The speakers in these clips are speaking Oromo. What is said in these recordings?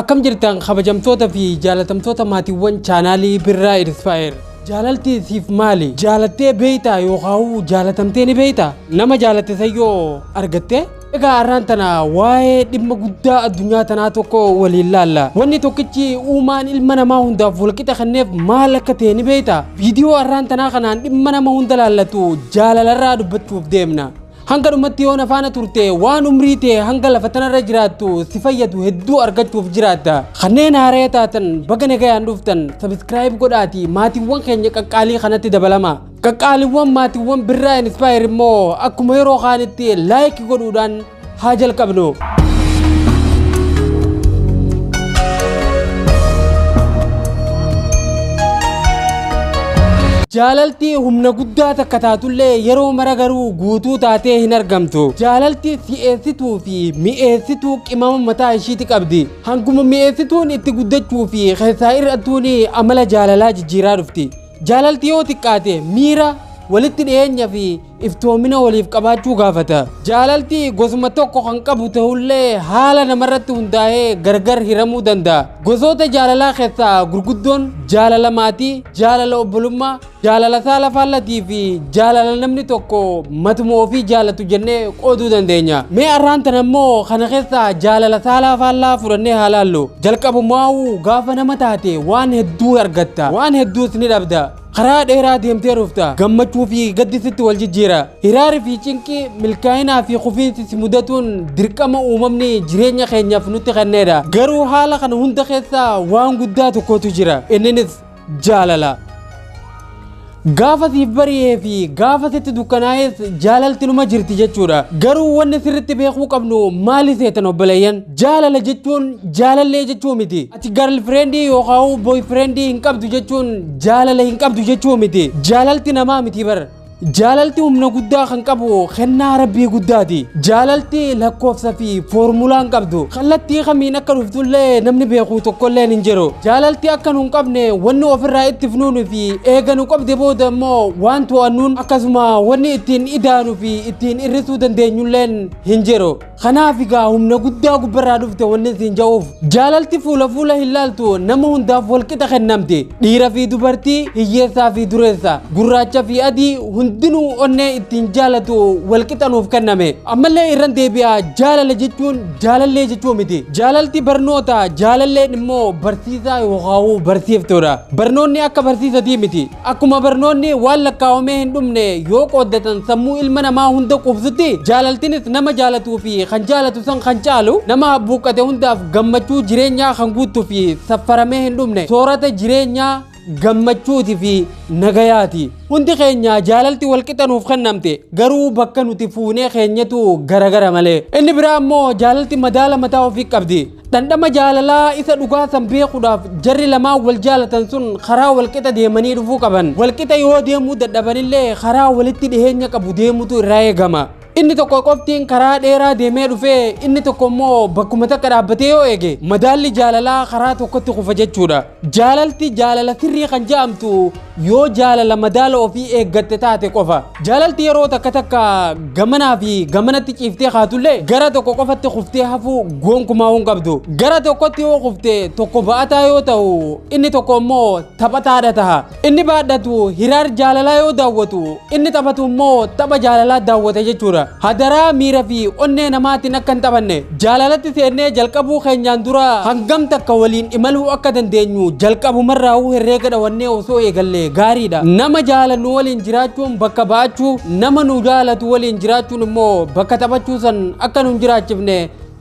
Akkam jirtan kabajamtoota fi jaalatamtoota maatiiwwan chaanaalii Birraa Inspire. Jaalalti siif maali? Jaalattee beeytaa yookaan jaalatamtee ni beeytaa? Nama jaalatte sayyoo argattee? Egaa har'aan tana waa'ee dhimma guddaa addunyaa tanaa tokko waliin laalla. Wanni tokkichi uumaan ilma namaa hundaaf walqixa kenneef maal akka ta'e ni beeytaa? Viidiyoo har'aan tanaa kanaan dhimma nama hunda laallatu jaalalarraa dubbachuuf deemna. Hanga dhumatti yoo na faana turte waan umrii ta'e hanga lafa tanarra jiraattu si fayyadu hedduu argachuuf jiraatta. Kanneen haaraa taatan baga nagayaan dhuftan subscribe godhaatii maatiiwwan keenya qaqqaalii kanatti dabalama. Qaqqaaliiwwan maatiiwwan Birraa Inspire immoo akkuma yeroo kaanitti like godhuudhaan haa jalqabnu. Jaalalti humna guddaa takka taatullee yeroo mara garuu guutuu taatee hin argamtu. Jaalalti si'eessituu fi mi'eessituu qimama mataa ishiiti qabdi. Hanguma mi'eessituun itti guddachuu fi keessaa hir'attuun amala jaalalaa jijjiiraa dhufti. Jaalalti yoo xiqqaate miira walitti dhiyeenya fi iftoomina waliif qabaachuu gaafata. Jaalalti gosuma tokko kan qabu ta'ullee haala namarratti hundaa'ee gargar hiramuu danda'a. Gosoota jaalalaa keessaa gurguddoon jaalala maatii, jaalala obbolummaa, jaalala saala faallatii fi jaalala namni tokko matuma ofii jaalatu jennee qooduu dandeenya. Mee har'aan tana immoo kana keessaa jaalala saala faallaa fudhannee haa laallu. Jalqabumaa'uu gaafa nama taate waan hedduu argatta, waan hedduus ni dhabda. Karaa dheeraa deemtee dhufta. Gammachuu fi gaddi sitti wal jijjiira. Hiraari fi cinqii, milkaa'inaa fi kufiinsi si mudatuun dirqama uumamni jireenya keenyaaf nutti kenneedha. Garuu haala kana hunda keessa waan guddaa tokkotu jira. Inninis jaalala. Gaafa siif bari'ee fi gaafa sitti dukkanaa'es jaalalti numa jirti jechuudha. Garuu wanni sirriitti beekuu qabnu maali seetan obboleeyyan? Jaalala jechuun jaalallee jechuu miti. Ati girlfriendii yookaan boyfriendii hin qabdu jechuun jaalala hin qabdu jechuu miti. Jaalalti namaa miti bar. Jaalalti humna guddaa kan qabu kennaa rabbii guddaati. Jaalalti lakkoofsa fi foormulaa hin qabdu. Kallattii kamiin akka dhuftullee namni beeku tokkolleen hin jiru. Jaalalti akka nu hin qabne wanni ofirraa itti fnuunuu fi eega nu qabde booda immoo waan to'annuun akkasuma wanni ittiin idaanuu fi ittiin hir'isuu dandeenyulleen hin jiru. Kanaaf egaa humna guddaa gubbarraa dhufte wanni isin ja'uuf jaalalti fuula fuula hin laaltu nama hundaaf walqixa kennamti. Dhiira fi dubartii, hiyyeessaa fi dureessa, gurraacha fi adii hundinuu onnee ittiin jaalatu walqixa nuuf kenname. Ammallee irran deebi'aa jaalala jechuun jaalallee jechuu miti. Jaalalti barnoota, jaalalleen immoo barsiisaa yookaan barsiiftuudha. Barnoonni akka barsiisatii miti. Akkuma barnoonni waan lakkaa'amee hin dhumne yoo qooddatan sammuu ilma namaa hunda quubsutti jaalaltinis nama jaalatuu fi kan jaalatu san kan caalu nama habbuuqqate hundaaf gammachuu jireenyaa kan guuttuu fi saffaramee hin dhumne soorata jireenyaa gammachuuti fi nagayaati. Hundi keenya jaalalti walqixa nuuf kennamte garuu bakka nuti fuunee keenyatu garagara malee. Inni biraa immoo jaalalti madaala mataa ofii qabdi. Dhandhama jaalalaa isa dhugaa san beekuudhaaf jarri lamaan wal jaalatan sun karaa walqixa deemanii dhufuu qaban. Walqixa yoo deemuu dadhabanillee karaa walitti dhiheenya qabu deemutu irraa eegama. Inni tokko qoftiin karaa dheeraa deemee dhufee inni tokko immoo bakkuma takka dhaabbatee yoo eege madaalli jaalalaa karaa tokkotti kufa jechuudha. Jaalalti jaalala sirrii kan jedhamtu yoo jaalala madaala ofii eeggatte taate qofa. Jaalalti yeroo takka takka gamanaa fi gamanatti ciiftee kaatullee gara tokko qofatti kuftee hafuu gonkumaa hin qabdu. Gara tokkotti yoo kufte tokko ba'ataa yoo ta'u inni tokko immoo taphataadha taha. Inni baadhatu hiraar jaalalaa yoo daawwatu inni taphatu immoo tapha jaalalaa daawwata jechuudha. Hadaraa miira fi onnee namaatiin akka hin taphanne jaalalatti seennee jalqabuu keenyaan dura hangam takka waliin imaluu akka dandeenyu jalqabumarraa'uu herreega dhawannee osoo eegalle gaariidha. Nama jaalannu waliin jiraachuun bakka ba'achuu, nama nu jaalatu waliin jiraachuun immoo bakka taphachuu san akka nu hin jiraachifne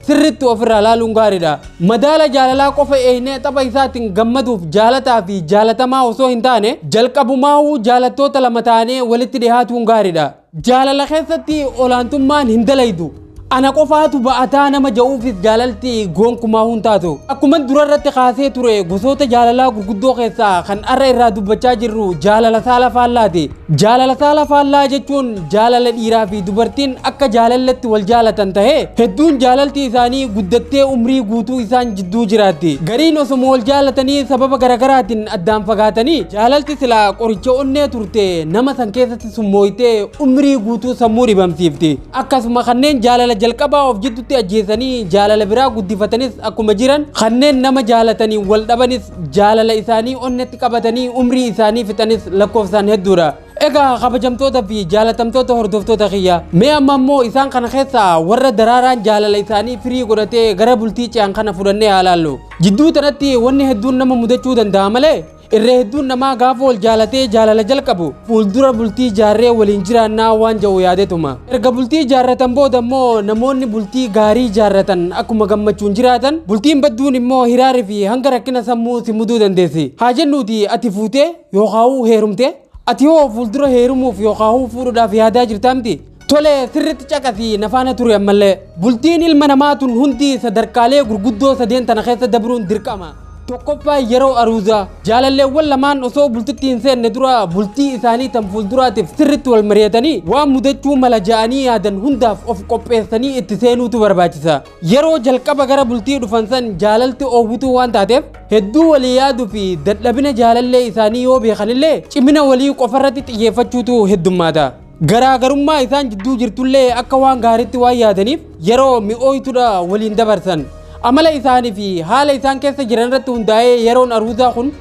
sirriitti ofirraa laaluun gaariidha. Madaala jaalalaa qofa eegnee tapha isaatiin gammaduuf jaalataa fi jaalatamaa osoo hin taane jalqabumaa'uu jaalattoota lama taanee walitti dhihaatuun gaariidha. Jaalala keessatti olaantummaan hin dalaydu. Ana qofaatu ba'ataa nama ja'uufis jaalalti gonkumaa hin taatu. Akkuma durarratti kaasee ture gosoota jaalalaa gurguddoo keessaa kan har'a irraa dubbachaa jirru jaalala saala faallaati. Jaalala saala faallaa jechuun jaalala dhiiraa fi dubartiin akka jaalallatti wal jaalatan ta'ee hedduun jaalalti isaanii guddattee umrii guutuu isaan jidduu jiraatti. Gariin osuma wal jaalatanii sababa garaagaraatiin addaan fagaatanii jaalalti silaa qoricha onnee turte nama san keessatti summooytee umrii guutuu sammuu dhibamsiifti. Akkasuma kanneen jaalala jalqabaa of jidduutti ajjeesanii jaalala biraa guddifatanis akkuma jiran, kanneen nama jaalatanii wal dhabanis jaalala isaanii onnetti qabatanii umrii isaanii fixanis lakkoofsaan hedduudha. Egaa kabajamtoota fi jaalatamtoota hordoftoota kiyya, mee amma immoo isaan kana keessaa warra daraaraan jaalala isaanii firii godhatee gara bultii ce'an kana fudhannee haa laallu. Jidduu tanatti wanni hedduun nama mudachuu danda'a malee irree hedduun namaa gaafa wal jaalatee jaalala jalqabu fuuldura bultii jaarree waliin jiraannaa waan jedhu yaadetuma. Erga bultii jaarratan booda immoo namoonni bultii gaarii jaarratan akkuma gammachuun jiraatan, bultiin badduun immoo hiraarii fi hanga rakkina sammuu si muduu dandeessi. Haa jennuuti ati fuutee yookaan heerumtee, ati hoo fuuldura heerumuuf yookaan fuudhuudhaaf yaadaa jirtaa miti? Tole, sirriitti caqasii nafaana ture ammallee. Bultiin ilma namaa tun hundi sadarkaalee gurguddoo sadeen tana keessa dabruun dirqama. Tokkoffaa, yeroo aruuzaa. Jaalalleewwan lamaan osoo bultitti hin seenne dura bultii isaanii tan fuulduraatiif sirriitti wal mari'atanii waan mudachuu mala ja'anii yaadan hundaaf of qopheessanii itti seenuutu barbaachisa. Yeroo jalqaba gara bultii dhufan san jaalalti oowwituu waan taateef hedduu walii yaaduu fi dadhabina jaalallee isaanii yoo beekanillee cimina walii qofarratti xiyyeeffachuutu heddummaata. Garaagarummaa isaan jidduu jirtullee akka waan gaariitti waan yaadaniif yeroo mi'ooytudha waliin dabarsan. Amala isaanii fi haala isaan keessa jiran irratti hundaa'ee yeroon aruuzaa kun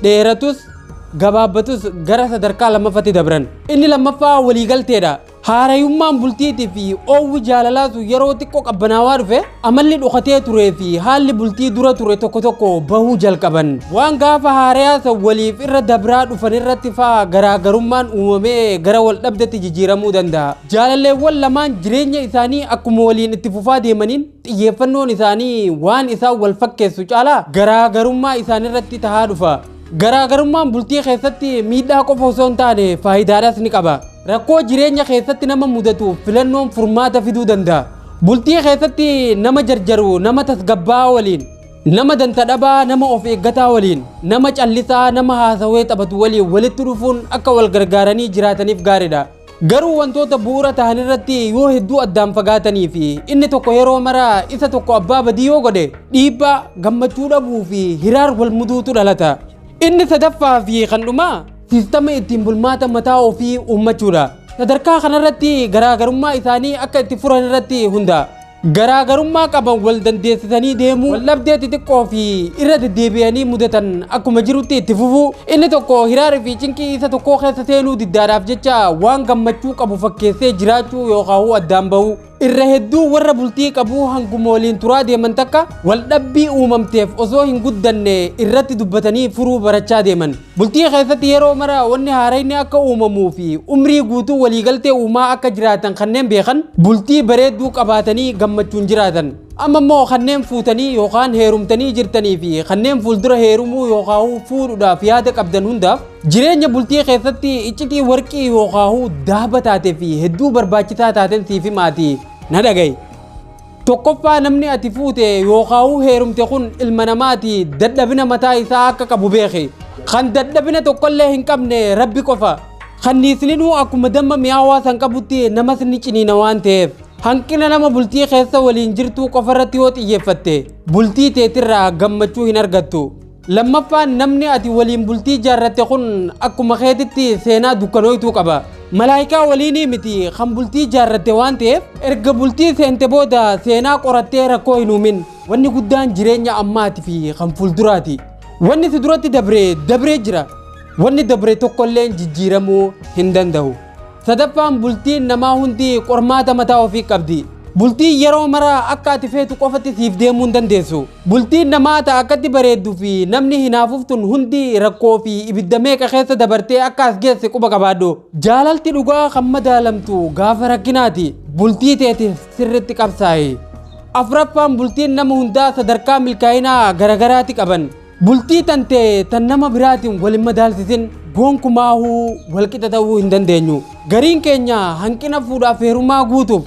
dheeratus gabaabbatus gara sadarkaa lammaffaatti dabran. Inni lammaffaa waliigalteedha. Haarayummaan bultiitii fi oowwi jaalalaatu yeroo xiqqoo qabbanaawaa dhufe amalli dhokatee turee fi haalli bultii dura ture tokko tokko bahuu jalqaban. Waan gaafa haarayaa waliif irra dabraa dhufan irratti faa garaagarummaan uumamee gara wal dhabdetti jijjiiramuu danda'a. Jaalalleewwan lamaan jireenya isaanii akkuma waliin itti fufaa deemaniin xiyyeeffannoon isaanii waan isaan wal fakkeessu caalaa garaagarummaa isaaniirratti tahaa dhufa. Garaagarummaan bultii keessatti miidhaa qofa osoo hin taane faayidaadhaas ni qaba. Rakkoo jireenya keessatti nama mudatu filannoon furmaata fiduu danda'a. Bultii keessatti nama jarjaru nama tasgabbaa'aa waliin, nama danta dhabaa nama of eeggataa waliin, nama callisaa nama haasawee taphatu waliin walitti dhufuun akka wal gargaaranii jiraataniif gaariidha. Garuu wantoota bu'uura ta'an irratti yoo hedduu addaan fagaatanii fi inni tokko yeroo mara isa tokko abbaa badii yoo godhe dhiibbaa, gammachuu dhabuu fi hiraar wal muduutu dhalata. Inni sadaffaa fi kan dhumaa siistama ittiin bulmaata mataa ofii uummachuudha. Sadarkaa kanarratti garaagarummaa isaanii akka itti furan irratti hundaa'a. Garaagarummaa qaban wal dandeessisanii deemuu, wal dhabdee xixiqqoo fi irra deddeebi'anii mudatan akkuma jirutti itti fufuu, inni tokko hiraarii fi cinqii isa tokkoo keessa seenuu diddaadhaaf jecha waan gammachuu qabu fakkeessee jiraachuu yookaan addaan bahuu. Irra hedduu warra bultii qabu hanguma waliin turaa deeman takka wal dhabbii uumamteef osoo hin guddanne irratti dubbatanii furuu barachaa deeman. Bultii keessatti yeroo mara wanni haarayni akka uumamuu fi umrii guutuu waliigaltee uumaa akka jiraatan kanneen beekan bultii bareedduu qabaatanii gammachuun jiraatan. Amma immoo kanneen fuutanii yookaan heerumtanii jirtanii fi kanneen fuuldura heerumuu yookaan fuudhuudhaaf yaada qabdan hundaaf jireenya bultii keessatti iccitii warqii yookaan daaba taatee fi hedduu barbaachisaa taateen siif himaati na dhaga'i. Tokkoffaa, namni ati fuute yookaan heerumte kun ilma namaati, dadhabina mataa isaa akka qabu beeki. Kan dadhabina tokkollee hin qabne Rabbi qofa. Kanniisninuu akkuma damma mi'aawaa san qabutti namas ni ciniina waan ta'eef. Hanqina nama bultii keessa waliin jirtuu qofarratti yoo xiyyeeffatte bultii teetirraa gammachuu hin argattu. Lammaffaan, namni ati waliin bultii jaarratte kun akkuma keetitti seenaa dukkanooytuu qaba. Malaayikaa waliinii miti kan bultii jaarratte waan ta'eef erga bultii seente booda seenaa qorattee rakkoo hin uumin. Wanni guddaan jireenya ammaati fi kan fuulduraati. Wanni si duratti dabree dabree jira. Wanni dabre tokkollee jijjiiramuu hin danda'u. Sadaffaan, bultiin namaa hundi qormaata mataa ofii qabdi. Bultiin yeroo mara akka ati feetu qofatti siif deemuu hin dandeessu. Bultiin namaa ta'a akkatti bareedduu fi namni hinaafuftun hundi rakkoo fi ibidda meeqa keessa dabartee akka as geesse quba qabaadhu. Jaalalti dhugaa kan madaalamtu gaafa rakkinaati. Bultii teetiif sirriitti qabsaa'i. Afuraffaan, bultiin nama hundaa sadarkaa milkaa'inaa garagaraati qaban. Bultii tantee tan nama biraatiin wal hin madaalsisin, gonkumaahuu walqixa ta'uu hin dandeenyu. Gariin keenya hanqina fuudhaaf heerumaa guutuuf,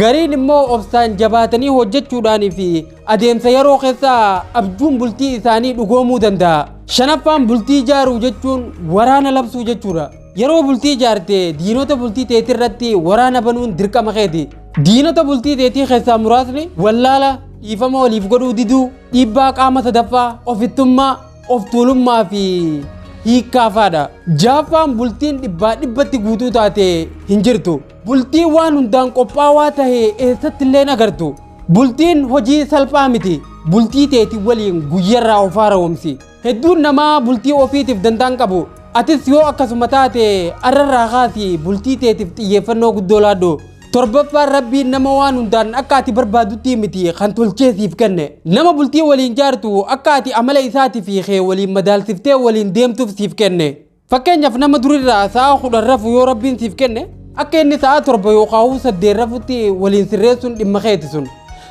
gariin immoo obsaan jabaatanii hojjechuudhaanii fi adeemsa yeroo keessa abjuun bultii isaanii dhugoomuu danda'a. Shanaffaan, bultii ijaaruu jechuun waraana labsuu jechuudha. Yeroo bultii ijaarte diinota bultii teetii irratti waraana banuun dirqama keeti. Diinota bultii teetii keessaa muraasni wallaala, dhiifama waliif godhuu diduu, dhiibbaa qaama sadaffaa, ofittummaa, of tuulummaa fi Hiikkaa faadha. Jaaffaan bultiin dhibbaa dhibbatti guutuu taate hin jirtu. Bultiin waan hundaan qophaawaa tahe eessatti illee agartu. Bultiin hojii salphaa miti. Bultii teetii waliin guyyarraa of haaromsi. Hedduun namaa bultii ofiitiif danda'an qabu. Atis yoo akkasuma taate arrarraa kaasii bultii teetiif xiyyeeffannoo guddoo laadhu. Torbaffaan Rabbiin nama waan hundaan akka ati barbaadutti miti kan tolchee siif kenne. Nama bultii waliin jaartu akka ati amala isaatii fi kee waliin madaalsiftee waliin deemtuuf siif kenne. Fakkeenyaaf nama durirraa sa'a 10 rafu yoo Rabbiin siif kenne akka inni sa'a 7 yookaan 8 rafutti waliin sirreessuun dhimma keeti sun.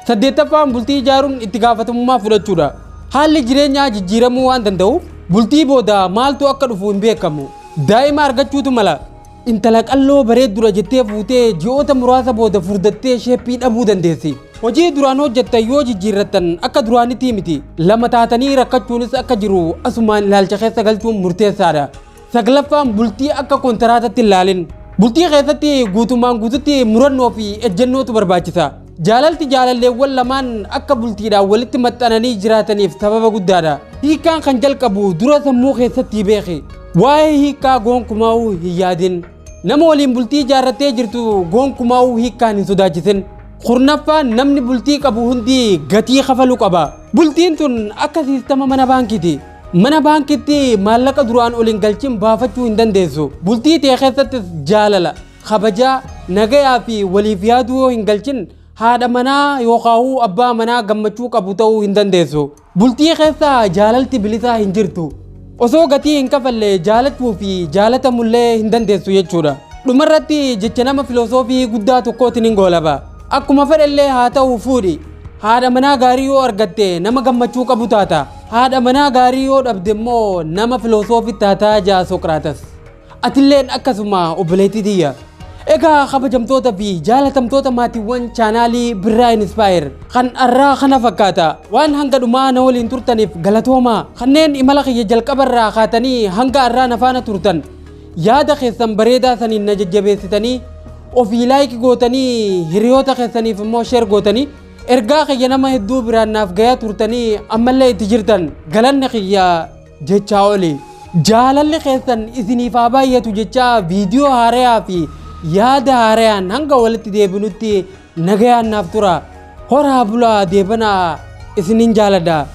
Saddeettaffaan bultii ijaaruun itti gaafatamummaa fudhachuudha. Haalli jireenyaa jijjiiramuu waan danda'uuf bultii booda maaltu akka dhufu hin beekamu. Daa'ima argachuutu mala. Intala qalloo bareeddudha jettee fuutee ji'oota muraasa booda furdattee sheeppii dhabuu dandeessi. Hojii duraan hojjettan yoo jijjiirrattan akka duraanitti miti. Lama taatanii rakkachuunis akka jiru asumaan ilaalcha keessa galchuun murteessaadha. Saglaffaan bultii akka kontiraatatti ilaalin. Bultii keessatti guutummaan guututti murannoo fi ejjennootu barbaachisa. Jaalalti jaalalleewwan lamaan akka bultiidhaan walitti maxxananii jiraataniif sababa guddaadha. Hiikkaan kan jalqabu dura sammuu keessatti beeki. Waa'ee hiikkaa gonkumaa'uu hin yaadin. Nama waliin bultii ijaarrattee jirtu gonkumaa'uu hiikkaan hin sodaachisin. Kurnaffaan namni bultii qabu hundi gatii kafaluu qaba. Bultiin tun akka siistama mana baankiiti. Mana baankitti maallaqa duraan ol hin galchin baafachuu hin dandeessu. Bultii tee keessattis jaalala, kabajaa, nagayaa fi waliif yaaduu yoo hin galchin haadha manaa yookaan abbaa manaa gammachuu qabu ta'uu hin dandeessu. Bultii keessa jaalalti bilisaa hin jirtu. Osoo gatii hin kafalle jaalachuu fi jaalatamullee hin dandeessu jechuudha. Dhumarratti jecha nama filosoofii guddaa tokkootiin hin goolaba. Akkuma fedhellee haa ta'u fuudhi. Haadha manaa gaarii yoo argatte nama gammachuu qabu taata. Haadha manaa gaarii yoo dhabde immoo nama filosoofii taataa jaa Soqiraatas. Atilleen akkasuma obboleettii tiyya. Egaa kabajamtoota fi jaalatamtoota maatiiwwan chaanaalii Birraa Inspire kan arraa kana fakkaata. Waan hanga dhumaa na waliin turtaniif galatoomaa. Kanneen imala kiyya jalqabarraa kaatanii hanga arraa na faana turtan. Yaada keessan bareedaa saniin na jajjabeessitanii ofii like gootanii hiriyoota keessaniif immoo share gootanii ergaa kiyya nama hedduu biraan naaf gayaa turtanii ammallee itti jirtan galanni kiyya jechaa oli. Jaalalli keessan isiniif haa baay'atu jechaa viidiyoo haarayaa fi yaada haarayaan hanga walitti deebinutti nagayaan naaf tura. Horaa bulaa deebanaa isinin jaaladha.